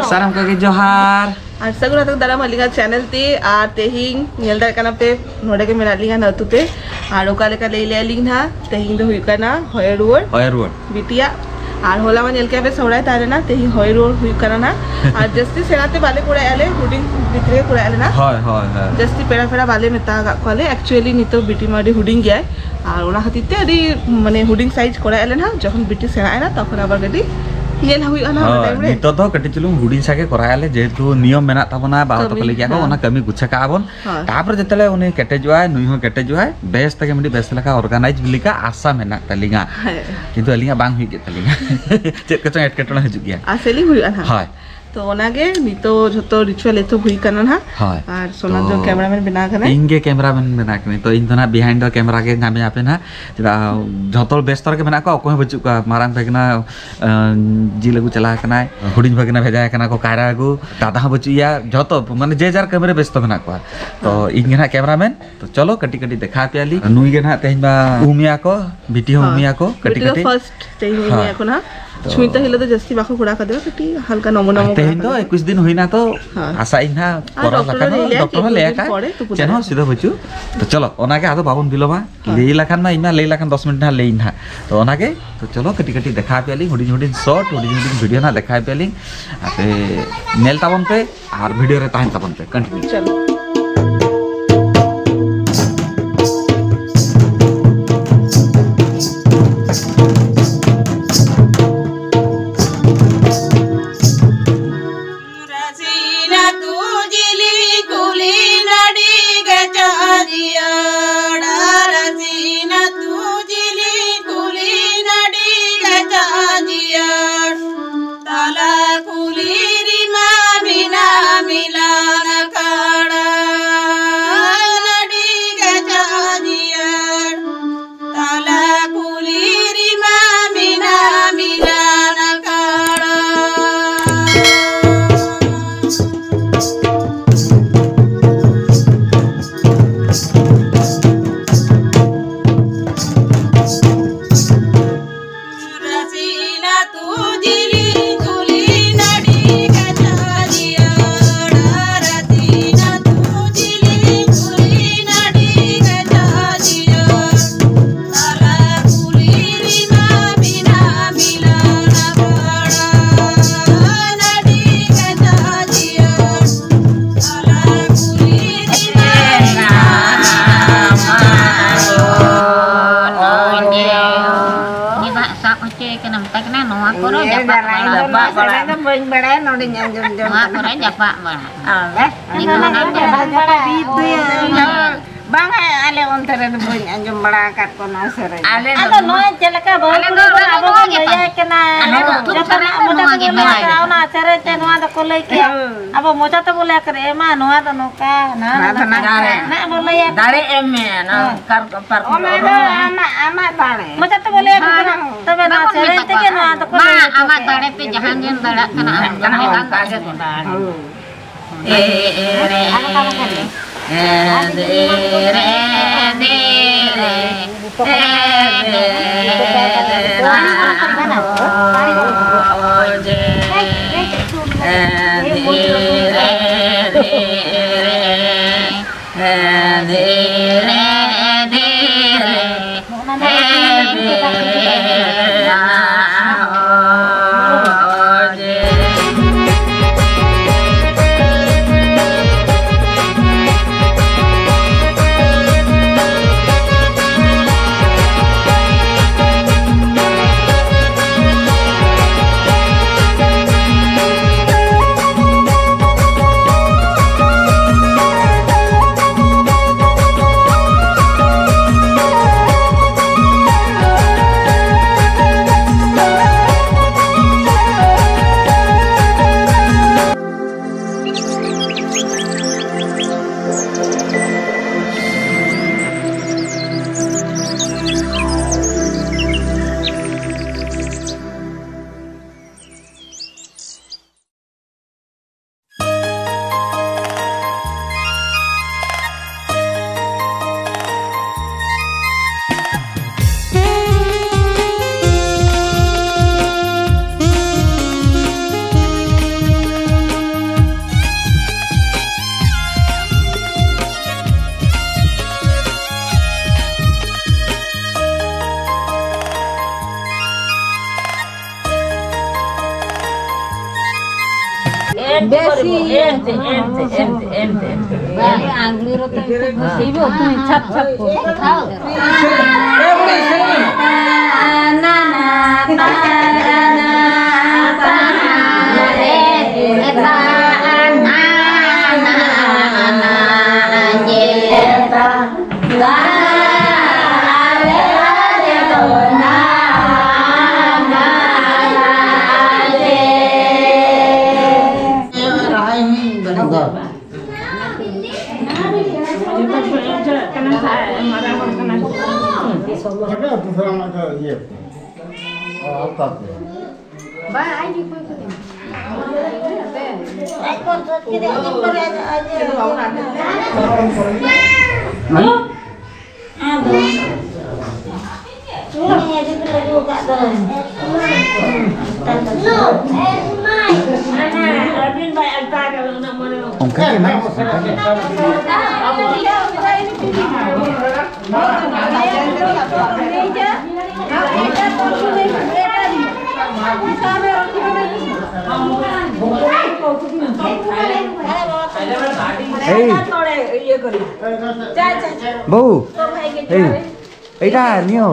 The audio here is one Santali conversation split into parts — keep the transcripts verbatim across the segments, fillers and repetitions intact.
ᱥᱟᱱᱟᱢ ᱠᱚᱜᱮ ᱡᱚᱦᱟᱨ᱾ ᱟᱨ ᱥᱟᱹᱜᱩᱱ ᱟᱛᱟᱝ ᱫᱟᱨᱟᱢ ᱟᱹᱞᱤᱧᱟᱜ ᱪᱮᱱᱮᱞ ᱛᱮ᱾ ᱟᱨ ᱛᱮᱦᱮᱧ ᱧᱮᱞ ᱫᱟᱲᱮᱭᱟᱜ ᱠᱟᱱᱟ ᱯᱮ, ᱱᱚᱰᱮ ᱜᱮ ᱢᱮᱱᱟᱜ ᱞᱤᱧᱟ ᱱᱟᱹᱛᱩ ᱛᱮ᱾ ᱟᱨ ᱚᱠᱟ ᱞᱮᱠᱟ ᱞᱟᱹᱭ ᱞᱮᱭᱟ ᱞᱤᱧ ᱱᱟᱦᱟᱜ, ᱛᱮᱦᱮᱧ ᱫᱚ ᱦᱩᱭᱩᱜ ᱠᱟᱱᱟ ᱦᱚᱭ ᱨᱩᱣᱟᱹᱲ ᱦᱚᱭ ᱨᱩᱣᱟᱹᱲ᱾ ᱵᱤᱴᱤᱭᱟᱜ᱾ ᱟᱨ ᱦᱚᱞᱟ ᱢᱟ ᱧᱮᱞ ᱠᱮᱜᱼᱟ ᱯᱮ, ᱥᱚᱦᱨᱟᱭ ᱛᱟᱦᱮᱸ ᱞᱮᱱᱟ, ᱛᱮᱦᱮᱧ ᱦᱚᱭ ᱨᱩᱣᱟᱹᱲ ᱦᱩᱭᱩᱜ ᱠᱟᱱᱟ ᱱᱟᱦᱟᱜ᱾ ᱟᱨ ᱡᱟᱹᱥᱛᱤ ᱥᱮᱬᱟ ᱛᱮ ᱵᱟᱞᱮ ᱠᱚᱨᱟᱣᱮᱫᱼᱟ ᱞᱮ, ᱦᱩᱰᱤᱧ ᱵᱷᱤᱛᱨᱤ ᱨᱮ ᱠᱚᱨᱟᱣᱮᱫᱼᱟ ᱞᱮ ᱱᱟᱦᱟᱜ᱾ ᱦᱳᱭ, ᱦᱳᱭ, ᱦᱳᱭ᱾ ᱡᱟᱹᱥᱛᱤ ᱯᱮᱲᱟ ᱯᱮᱲᱟ ᱵᱟᱞᱮ ᱢᱮᱛᱟ ᱟᱠᱟᱫ ᱠᱚᱣᱟ ᱞᱮ᱾ Actually ᱱᱤᱛᱚᱜ ᱵᱤᱴᱤ ᱢᱟ ᱟᱹᱰᱤ ᱦᱩᱰᱤᱧ ᱜᱮᱭᱟᱭ, ᱟᱨ ᱚᱱᱟ ᱠᱷᱟᱹᱛᱤᱨ ᱛᱮ ᱟᱹᱰᱤ, ᱢᱟᱱᱮ, ᱦᱩᱰᱤᱧ ᱥᱟᱭᱤᱡᱽ ᱠᱚᱨᱟᱣᱮᱫᱼᱟ ᱞᱮ ᱱᱟᱦᱟᱜ᱾ ᱡᱚᱠᱷᱚᱱ ᱵᱤᱴᱤ ᱥᱮᱬᱟᱭᱮᱱᱟ, ᱛᱚᱠᱷᱚᱱ ᱟᱵᱟᱨ ᱠᱟᱹᱴᱤᱡ ᱧᱮᱞ ᱦᱩᱭᱩᱜᱼᱟ ᱱᱟᱦᱟᱜ ᱚᱱᱟ ᱦᱳᱭ, ᱴᱟᱭᱤᱢ ᱨᱮ᱾ ᱱᱤᱛᱚᱜ ᱫᱚ ᱠᱟᱹᱴᱤᱡ ᱪᱩᱞᱩᱝ ᱦᱩᱰᱤᱧ ᱥᱟᱜᱮ ᱠᱚᱨᱟᱣᱮᱫᱼᱟ ᱞᱮ, ᱡᱮᱦᱮᱛᱩ ᱱᱤᱭᱚᱢ ᱢᱮᱱᱟᱜ ᱛᱟᱵᱚᱱᱟ, ᱵᱟᱵᱟ ᱛᱟᱠᱚ ᱠᱟᱹᱢᱤ, ᱞᱟᱹᱭ ᱜᱮᱭᱟ ᱠᱚ, ᱦᱮᱸ᱾ ᱚᱱᱟ ᱠᱟᱹᱢᱤ ᱜᱩᱪᱷᱟᱹ ᱠᱟᱜᱼᱟ ᱵᱚᱱ᱾ ᱦᱳᱭ᱾ ᱛᱟᱯᱚᱨᱮ ᱡᱮᱛᱮ ᱩᱱᱤ ᱠᱮᱴᱮᱡᱚᱜᱼᱟᱭ, ᱱᱩᱭ ᱦᱚᱸ ᱠᱮᱴᱮᱡᱚᱜᱼᱟᱭ, ᱵᱮᱥ ᱛᱮᱜᱮ ᱢᱤᱫᱴᱤᱡ ᱵᱮᱥ ᱞᱮᱠᱟ organize ᱞᱮᱠᱟ ᱟᱥᱟ ᱢᱮᱱᱟᱜ ᱛᱟᱹᱞᱤᱧᱟ᱾ ᱦᱮᱸ᱾ ᱠᱤᱱᱛᱩ ᱟᱹᱞᱤᱧᱟᱜ ᱵᱟᱝ ᱦᱩᱭᱩᱜ ᱜᱮ ᱛᱟᱹᱞᱤᱧᱟ᱾ ᱪᱮᱫ ᱠᱚᱪᱚᱝ ᱮᱴᱠᱮᱴᱚᱬᱮ ᱦᱤᱡᱩᱜ ᱜᱮᱭᱟ᱾ ᱟᱥᱮᱞᱤᱧ ᱦᱩᱭᱩᱜᱼᱟ ᱱᱟᱦᱟᱜ᱾ ᱦᱳᱭ᱾ ᱛᱚ ᱚᱱᱟᱜᱮ ᱱᱤᱛᱚᱜ ᱡᱷᱚᱛᱚ ritual ᱮᱛᱚᱦᱚᱵ ᱦᱩᱭ ᱠᱟᱱᱟ ᱱᱟᱦᱟᱜ᱾ ᱦᱳᱭ᱾ ᱟᱨ ᱥᱳᱱᱟᱨᱡᱚᱱ ᱛᱚ cameraman ᱵᱮᱱᱟᱣ ᱠᱟᱱᱟᱭ᱾ ᱤᱧ ᱜᱮ cameraman ᱵᱮᱱᱟᱣ ᱠᱟᱹᱱᱟᱹᱧ᱾ ᱛᱚ ᱤᱧ ᱫᱚ ᱱᱟᱦᱟᱜ behind the camera ᱜᱮ ᱧᱟᱢᱮᱭᱟ ᱯᱮ ᱱᱟᱦᱟᱜ᱾ ᱪᱮᱫᱟᱜ, ᱡᱷᱚᱛᱚ ᱦᱚᱲ ᱵᱮᱥᱛᱚ ᱨᱮᱜᱮ ᱢᱮᱱᱟᱜ ᱠᱚᱣᱟ, ᱚᱠᱚᱭ ᱦᱚᱸ ᱵᱟᱹᱪᱩᱜ ᱠᱚᱣᱟ᱾ ᱢᱟᱨᱟᱝ ᱵᱷᱟᱹᱜᱽᱱᱟ, ᱟᱸ, ᱡᱤᱞ ᱟᱹᱜᱩ ᱪᱟᱞᱟᱣ ᱠᱟᱱᱟᱭ, ᱦᱩᱰᱤᱧ ᱵᱷᱟᱹᱜᱽᱱᱟ ᱵᱷᱮᱡᱟᱭ ᱠᱟᱱᱟ ᱠᱚ ᱠᱟᱭᱨᱟ ᱟᱹᱜᱩ, ᱫᱟᱫᱟ ᱦᱚᱸ ᱵᱟᱹᱪᱩᱜ ᱮᱭᱟ, ᱡᱷᱚᱛᱚ ᱢᱟᱱᱮ ᱡᱮ ᱡᱟᱨ ᱠᱟᱹᱢᱤ ᱨᱮ ᱵᱮᱥᱛᱚ ᱢᱮᱱᱟᱜ ᱠᱚᱣᱟ᱾ ᱛᱚ ᱦᱮᱸ᱾ ᱤᱧ ᱜᱮ ᱱᱟᱦᱟᱜ cameraman᱾ ᱛᱚ ᱪᱚᱞᱚ ᱠᱟᱹᱴᱤᱡ ᱠᱟᱹᱴᱤᱡ ᱫᱮᱠᱷᱟᱣ ᱟᱯᱮᱭᱟᱞᱤᱧ᱾ ᱱᱩᱭ ᱜᱮ ᱱᱟᱦᱟᱜ ᱛᱮᱦᱮᱧ ᱢᱟ ᱩᱢᱮᱭᱟ ᱠᱚ, ᱵᱤᱴᱤ ᱦᱚᱸ ᱦᱮᱸ᱾ ᱩᱢᱮᱭᱟ ᱠᱚ ᱠᱟᱹᱴᱤᱡ ᱵᱤᱴᱤ ᱫᱚ ᱠᱟᱹᱴᱤᱡ᱾ First ᱛᱮᱦᱮᱧ ᱦᱳᱭ᱾ ᱩᱢᱮᱭᱟ ᱠᱚ ᱱᱟᱦᱟᱜ᱾ ᱛᱚ ᱪᱷᱩᱸᱭ ᱛᱟᱹᱦᱤᱞ ᱫᱚ ᱡᱟᱹᱥᱛᱤ ᱵᱟᱠᱚ ᱠᱚᱲᱟ ᱠᱟᱫᱮᱭᱟ, ᱠᱟᱹᱴᱤᱡ ᱦᱟᱞᱠᱟ ᱱᱚᱢᱚ ᱟᱨ ᱱᱚᱢᱚ ᱛᱮᱦᱮᱧ ᱠᱚᱲᱟ ᱫᱚ ᱠᱟᱫᱮᱭᱟ᱾ ᱮᱠᱩᱥ ᱫᱤᱱ ᱦᱩᱭᱱᱟ ᱛᱚ, ᱦᱮᱸ᱾ ᱟᱥᱟ ᱤᱧ ᱱᱟᱦᱟᱜ ᱟᱨ ᱠᱚᱨᱟᱣ doctor ᱞᱮᱠᱷᱟᱱ ᱦᱚᱸ, ᱞᱟᱹᱭᱟ ᱰᱚᱠᱴᱚᱨ ᱦᱚᱸ ᱞᱟᱹᱭᱟ ᱠᱟᱜ ᱯᱚᱨᱮ ᱛᱩᱯᱩ ᱪᱮᱫ ᱦᱚᱸ ᱫᱟᱲᱮᱭᱟᱜᱼᱟ᱾ ᱚᱥᱩᱵᱤᱫᱷᱟ ᱵᱟᱹᱪᱩᱜ᱾ ᱛᱚ ᱪᱚᱞᱚ, ᱚᱱᱟᱜᱮ ᱟᱫᱚ ᱵᱟᱵᱚᱱ ᱵᱤᱞᱚᱢᱟ᱾ ᱦᱮᱸ᱾ ᱞᱟᱹᱭ ᱞᱮᱠᱷᱟᱱ ᱢᱟ ᱤᱧ ᱢᱟ ᱞᱟᱹᱭ ᱞᱮᱠᱷᱟᱱ ᱫᱚᱥ ᱢᱤᱱᱤᱴ ᱱᱟᱦᱟᱜ ᱞᱟᱹᱭ ᱱᱟᱦᱟᱜ᱾ ᱛᱚ ᱚᱱᱟᱜᱮ, ᱛᱚ ᱪᱚᱞᱚ ᱠᱟᱹᱴᱤᱡ ᱠᱟᱹᱴᱤᱡ ᱫᱮᱠᱷᱟᱣ ᱟᱯᱮᱭᱟᱞᱤᱧ, ᱦᱩᱰᱤᱧ ᱦᱩᱰᱤᱧ shot, ᱦᱩᱰᱤᱧ ᱦᱩᱰᱤᱧ video ᱱᱟᱦᱟᱜ ᱫᱮᱠᱷᱟᱣ ᱟᱯᱮᱭᱟᱞᱤᱧ᱾ ᱟᱯᱮ ᱧᱮᱞ ᱛᱟᱵᱚᱱ ᱯᱮ᱾ ᱟᱨ video ᱨᱮ ᱛᱟᱦᱮᱱ ᱛᱟᱵᱚᱱ ᱯᱮ, continue᱾ ᱪᱚᱞᱚ᱾ ᱨᱟᱥᱤᱱᱟ ᱛᱩᱡᱤᱞᱤ ᱠᱩᱞᱤ ᱱᱟᱰᱤ ᱜᱮ ᱪᱟᱸᱫᱤᱭᱟᱲᱟ, ᱨᱟᱥᱤᱱᱟ ᱛᱩᱡᱤᱞᱤ ᱠᱩᱞᱤ ᱱᱟᱰᱤ ᱜᱮ ᱪᱟᱸᱫᱤᱭᱟᱲ᱾ ᱛᱟᱞᱟ ᱠᱩᱞᱦᱤ ᱨᱮᱢᱟ ᱢᱮᱱᱟᱜ ᱢᱮᱞᱟᱱ ᱟᱠᱷᱟᱲᱟ᱾ ᱡᱟᱞᱟ, ᱤᱧ ᱫᱚ ᱱᱚᱣᱟ ᱥᱮᱨᱮᱧ ᱫᱚ ᱵᱟᱹᱧ ᱵᱟᱲᱟᱭᱟ, ᱱᱚᱰᱮᱧ ᱟᱸᱡᱚᱢ ᱡᱚᱝ ᱱᱚᱣᱟ ᱠᱟᱱᱟ᱾ ᱠᱚᱨᱮ ᱡᱟᱯᱟᱜ ᱵᱟᱲᱟ᱾ ᱟᱞᱮ ᱤᱧ ᱫᱚ ᱚᱱᱟ ᱠᱚᱨᱮ ᱵᱟᱝ ᱵᱟᱲᱟᱭᱟ᱾ ᱵᱟᱝᱟ, ᱟᱞᱮ ᱚᱱᱛᱮ ᱨᱮᱫᱚ ᱵᱟᱹᱧ ᱟᱸᱡᱚᱢ ᱵᱟᱲᱟ ᱟᱠᱟᱫ ᱠᱚᱣᱟ ᱱᱚᱣᱟ ᱥᱮᱨᱮᱧ᱾ ᱟᱞᱮ ᱫᱚ ᱟᱫᱚ ᱱᱚᱣᱟ ᱪᱮᱫ ᱞᱮᱠᱟ ᱵᱟᱹᱦᱩ ᱟᱞᱮ ᱠᱩᱲᱤ ᱫᱚ ᱫᱚ ᱟᱵᱚ ᱱᱚᱣᱟ ᱵᱚᱱ ᱜᱮ ᱞᱟᱹᱭᱟᱭ ᱵᱟᱝ᱾ ᱠᱟᱱᱟ᱾ ᱟᱞᱮ ᱫᱚ ᱟᱹᱛᱩ ᱡᱚᱛᱚ ᱯᱟᱲᱟ ᱦᱚᱲᱟᱜ ᱫᱚ ᱢᱚᱪᱟ ᱱᱚᱣᱟ ᱜᱮ ᱛᱮᱵᱚᱱ ᱞᱟᱹᱭ ᱵᱟᱲᱟᱭ᱾ ᱠᱟᱜᱼᱟ, ᱚᱱᱟ ᱥᱮᱨᱮᱧ ᱛᱮ ᱱᱚᱣᱟ ᱫᱚᱠᱚ ᱞᱟᱹᱭ ᱠᱮᱜᱼᱟ᱾ ᱦᱳᱭ᱾ ᱟᱵᱚ ᱢᱚᱪᱟ ᱛᱮᱵᱚᱱ ᱞᱟᱹᱭ ᱠᱟᱫᱟ, ᱮ ᱢᱟ, ᱱᱚᱣᱟ ᱫᱚ ᱱᱚᱝᱠᱟ, ᱱᱚᱣᱟ ᱱᱚᱣᱟ ᱫᱚ ᱫᱚ ᱱᱟᱝᱠᱟ᱾ ᱱᱟᱝᱠᱟ᱾ ᱱᱟᱜ ᱵᱚᱱ ᱞᱟᱹᱭᱟ᱾ ᱫᱟᱲᱮ ᱮᱢ ᱢᱮ, ᱱᱚᱣᱟ ᱦᱮᱸ᱾ ᱠᱟᱨ-, ᱯᱟᱨᱠᱚᱢ ᱚᱱᱟ ᱫᱚ ᱫᱚ᱾ ᱟᱢᱟᱜ, ᱟᱢᱟᱜ ᱫᱟᱲᱮ᱾ ᱢᱚᱪᱟ ᱛᱮᱵᱚᱱ ᱞᱟᱹᱭᱟ, ᱦᱮᱸ᱾ ᱛᱚᱵᱮ ᱱᱚᱣᱟ ᱵᱟᱵᱚᱱ ᱥᱮᱨᱮᱧ ᱢᱮᱛᱟ ᱛᱮᱜᱮ ᱠᱚᱣᱟ᱾ ᱱᱚᱣᱟ ᱫᱚᱠᱚ ᱢᱟ, ᱞᱟᱹᱭ ᱦᱚᱪᱚ ᱟᱢᱟᱜ ᱠᱮᱜᱼᱟ᱾ ᱫᱟᱲᱮ ᱛᱮ ᱡᱟᱦᱟᱸ ᱜᱮᱢ ᱫᱟᱲᱮᱭᱟᱜ ᱠᱟᱱᱟ, ᱦᱮᱸ, ᱚᱱᱠᱟ ᱜᱮ ᱠᱚ ᱫᱟᱲᱮᱭᱟᱜᱼᱟ᱾ ᱦᱳᱭ᱾ ᱮ ᱨᱮ, ᱮ ᱨᱮ, ᱫᱮ ᱨᱮ, ᱮ ᱨᱮ, ᱨᱟ, ᱚ, ᱡᱮ, ᱮ ᱨᱮ, ᱨᱮ, ᱨᱮ, ᱮ ᱨᱮ, ᱨᱮ, ᱫᱮ ᱨᱮ᱾ ᱵᱮᱥᱤ᱾ ᱮᱱᱛᱮ, ᱮᱱᱛᱮ, ᱮᱱᱛᱮ, ᱮᱱᱛᱮ, ᱮᱱᱛᱮ᱾ ᱵᱟᱝ, ᱟᱝᱜᱽᱞᱤ ᱨᱮ ᱛᱚ ᱤᱱᱠᱟᱹ ᱠᱚ ᱥᱤᱵᱚ, ᱛᱩᱭ ᱪᱷᱟᱯ ᱪᱷᱟᱯ ᱠᱚ᱾ ᱮ ᱵᱩᱰᱷᱤ, ᱥᱮᱨᱮᱧ ᱢᱮ᱾ ᱟᱫᱚ ᱫᱚᱥᱨᱟ ᱨᱮᱱᱟᱜ ᱫᱚ ᱤᱭᱟᱹ ᱠᱚ᱾ ᱚ, ᱟᱞᱛᱟ ᱠᱚ᱾ ᱵᱟᱝ, ᱟᱡ ᱜᱮ ᱚᱠᱚᱭ ᱠᱟᱱᱟᱭ? ᱦᱮᱸ? ᱚᱱᱠᱟ ᱜᱮ ᱮᱢᱟᱭ ᱢᱮ, ᱚᱱᱠᱟ ᱜᱮ᱾ ᱮᱭ, ᱵᱟᱹᱵᱩ, ᱮᱭ, ᱮᱭᱴᱟ ᱱᱤᱭᱟᱹ।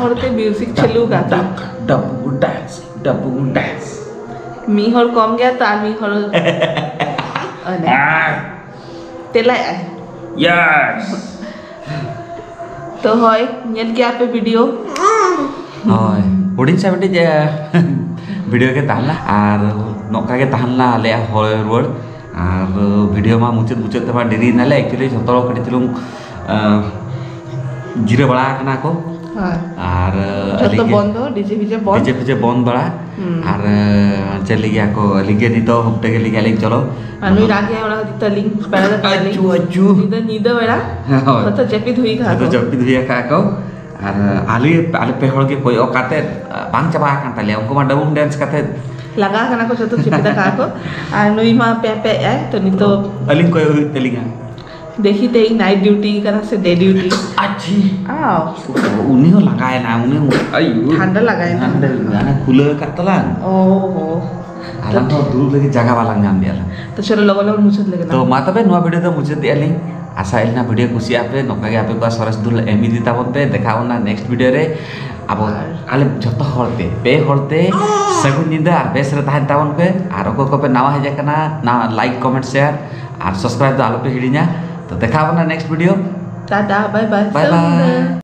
ᱦᱚᱲᱛᱮ ᱢᱤᱭᱩᱡᱤᱠ ᱪᱟᱹᱞᱩ ᱠᱟᱜ ᱛᱟᱢ᱾ ᱰᱟᱵᱩ ᱰᱟᱱᱥ, ᱰᱟᱵᱩ ᱰᱟᱱᱥ᱾ ᱢᱤᱫ ᱦᱚᱲ ᱠᱚᱢ ᱜᱮᱭᱟ ᱛᱚ, ᱟᱨ ᱢᱤᱫ ᱦᱚᱲ ᱚᱱᱮ᱾ ᱛᱮᱞᱟᱭ ᱟᱭ᱾ ᱭᱮᱥ᱾ ᱛᱚ ᱦᱳᱭ, ᱧᱮᱞ ᱠᱮᱜᱼᱟ ᱯᱮ ᱵᱷᱤᱰᱤᱭᱳ᱾ ᱦᱳᱭ, ᱦᱩᱰᱤᱧ ᱥᱮ ᱢᱤᱫᱴᱤᱡ ᱵᱷᱤᱰᱤᱭᱳ ᱜᱮ ᱛᱟᱦᱮᱸ ᱞᱮᱱᱟ᱾ ᱟᱨ ᱱᱚᱝᱠᱟ ᱜᱮ ᱛᱟᱦᱮᱸ ᱞᱮᱱᱟ ᱟᱞᱮᱭᱟᱜ ᱦᱚᱭ ᱨᱩᱣᱟᱹᱲ᱾ ᱟᱨ ᱵᱷᱤᱰᱤᱭᱳ ᱢᱟ ᱢᱩᱪᱟᱹᱫ ᱢᱩᱪᱟᱹᱫ ᱛᱮᱢᱟ ᱰᱮᱨᱤᱭᱮᱱᱟᱞᱮ, ᱮᱠᱪᱩᱭᱮᱞᱤ ᱡᱷᱚᱛᱚ ᱦᱚᱲ ᱠᱟᱹᱴᱤᱡ ᱪᱩᱞᱩᱝ ᱡᱤᱨᱟᱹᱣ ᱵᱟᱲᱟ ᱟᱠᱟᱱᱟ ᱠᱚ᱾ ᱦᱳᱭ᱾ ᱟᱨ ᱡᱷᱚᱛᱚ ᱟᱹᱞᱤᱧ ᱜᱮ ᱵᱚᱱᱫᱚ, ᱰᱤᱡᱮ ᱯᱷᱤᱡᱮ ᱵᱚᱱᱫ᱾ ᱰᱤᱡᱮ ᱯᱷᱤᱡᱮ ᱵᱚᱱᱫ ᱵᱟᱲᱟ᱾ ᱦᱩᱸ᱾ ᱟᱨ ᱪᱮᱫ ᱞᱟᱹᱜᱤᱫ ᱟᱠᱚ, ᱟᱹᱞᱤᱧ ᱜᱮ ᱱᱤᱛᱚᱜ ᱦᱩᱯᱴᱟᱹ ᱜᱮ ᱞᱟᱹᱭ ᱟᱹᱞᱤᱧ, ᱪᱚᱞᱚ᱾ ᱟᱨ ᱱᱩᱭ ᱨᱟᱜ ᱜᱮᱭᱟᱭ, ᱚᱱᱟ ᱠᱷᱟᱹᱛᱤᱨ ᱛᱮ ᱟᱹᱞᱤᱧ ᱯᱮᱲᱟ ᱫᱚ ᱯᱮᱲᱟ ᱞᱤᱧ᱾ ᱟᱪᱪᱷᱟ, ᱟᱪᱪᱷᱟ᱾ ᱧᱤᱫᱟᱹ, ᱧᱤᱫᱟᱹ ᱵᱮᱲᱟ᱾ ᱦᱳᱭ᱾ ᱡᱷᱚᱛᱚ ᱡᱟᱹᱯᱤᱫ ᱦᱩᱭ ᱠᱟᱜᱼᱟ ᱡᱷᱚᱛᱚ ᱠᱚ᱾ ᱡᱟᱹᱯᱤᱫ ᱦᱩᱭ ᱟᱠᱟᱫ ᱠᱚ᱾ ᱟᱨ ᱟᱞᱮ, ᱟᱞᱮ ᱯᱮ ᱦᱚᱲ ᱜᱮ ᱠᱚᱭᱚᱜ ᱠᱟᱛᱮ ᱵᱟᱝ ᱪᱟᱵᱟ ᱟᱠᱟᱱ ᱛᱟᱞᱮᱭᱟ᱾ ᱩᱱᱠᱩ ᱢᱟ ᱰᱟᱵᱩᱝ ᱰᱮᱱᱥ ᱠᱟᱛᱮ ᱞᱟᱜᱟ ᱟᱠᱟᱱᱟ ᱠᱚ, ᱡᱷᱚᱛᱚ ᱡᱟᱹᱯᱤᱫ ᱟᱠᱟᱫ ᱠᱚ᱾ ᱟᱨ ᱱᱩᱭ ᱢᱟ ᱯᱮ ᱯᱮ ᱟᱭ, ᱛᱚ ᱱᱤᱛᱚᱜ ᱟᱹᱞᱤᱧ ᱠᱚᱭᱚᱜ ᱦᱩᱭᱩᱜ ᱛᱟᱹᱞᱤᱧᱟ᱾ ᱫᱮᱠᱷᱤ ᱛᱮᱦᱮᱧ ᱱᱟᱭᱤᱴ ᱰᱤᱭᱩᱴᱤ ᱠᱟᱱᱟ ᱥᱮ ᱰᱮ ᱰᱤᱭᱩᱴᱤ? ᱟᱪᱪᱷᱟ᱾ ᱟᱣ᱾ ᱩᱱᱤ ᱦᱚᱸ ᱞᱟᱸᱜᱟᱭᱮᱱᱟ, ᱩᱱᱤ ᱦᱚᱸ, ᱟᱭᱩ᱾ ᱴᱷᱟᱱᱰᱟ ᱞᱟᱜᱟᱭᱮᱱᱟ᱾ ᱴᱷᱟᱱᱰᱟ ᱞᱟᱜᱟᱭᱮᱱᱟ, ᱠᱷᱩᱞᱟᱹᱣ ᱟᱠᱟᱫ ᱛᱟᱞᱟᱝ᱾ ᱚ, ᱦᱚ᱾ ᱟᱞᱟᱝ ᱦᱚᱸ ᱫᱩᱲᱩᱵ ᱞᱟᱹᱜᱤᱫ ᱡᱟᱭᱜᱟ ᱵᱟᱞᱟᱝ ᱧᱟᱢ ᱞᱮᱜᱼᱟ ᱞᱟᱝ᱾ ᱛᱚ ᱪᱚᱞᱚ, ᱞᱚᱜᱚᱱ ᱞᱚᱜᱚᱱ ᱢᱩᱪᱟᱹᱫ ᱞᱮᱜᱮ ᱛᱚ ᱞᱟᱝ᱾ ᱢᱟ ᱛᱚᱵᱮ, ᱱᱚᱣᱟ ᱵᱷᱤᱰᱤᱭᱳ ᱫᱚ ᱢᱩᱪᱟᱹᱫ ᱮᱜᱼᱟ ᱞᱤᱧ᱾ ᱟᱥᱟᱭᱮᱫ ᱞᱤᱧ ᱵᱷᱤᱰᱤᱭᱳ ᱠᱩᱥᱤᱭᱟᱜ ᱯᱮ, ᱱᱚᱝᱠᱟ ᱜᱮ ᱟᱯᱮ ᱠᱚᱣᱟᱜ ᱥᱚᱨᱮᱥ ᱫᱩᱞ ᱮᱢ ᱤᱫᱤ ᱛᱟᱵᱚᱱ ᱯᱮ᱾ ᱫᱮᱠᱷᱟᱣ ᱵᱚᱱᱟ ᱱᱮᱠᱥᱴ ᱵᱷᱤᱰᱤᱭᱳ ᱨᱮ᱾ ᱟᱵᱚ ᱟᱨ ᱟᱞᱮ ᱡᱷᱚᱛᱚ ᱦᱚᱲ ᱛᱮ, ᱯᱮ ᱦᱚᱲ ᱛᱮ ᱥᱟᱹᱜᱩᱱ ᱧᱤᱫᱟᱹ ᱟᱨ ᱵᱮᱥ ᱨᱮ ᱛᱟᱦᱮᱱ ᱛᱟᱵᱚᱱ ᱯᱮ᱾ ᱟᱨ ᱚᱠᱚᱭ ᱠᱚᱯᱮ ᱱᱟᱣᱟ ᱦᱮᱡ ᱟᱠᱟᱱᱟ, ᱱᱟᱣᱟ ᱞᱟᱭᱤᱠ, ᱠᱚᱢᱮᱱᱴ, ᱥᱮᱭᱟᱨ ᱟᱨ ᱥᱟᱵᱥᱠᱨᱟᱭᱤᱵ ᱫᱚ ᱟᱞᱚᱯᱮ ᱦᱤᱲᱤᱧᱟ᱾ ᱛᱚ ᱫᱮᱠᱷᱟᱣ ᱵᱚᱱᱟ ᱱᱮᱠᱥᱴ ᱵᱷᱤᱰᱤᱭᱳ᱾ ᱴᱟᱴᱟ, ᱵᱟᱭ ᱵᱟᱭ, ᱵᱟᱭ ᱥᱟᱹᱜᱩᱱ ᱵᱟᱭ᱾ ᱧᱤᱫᱟᱹ᱾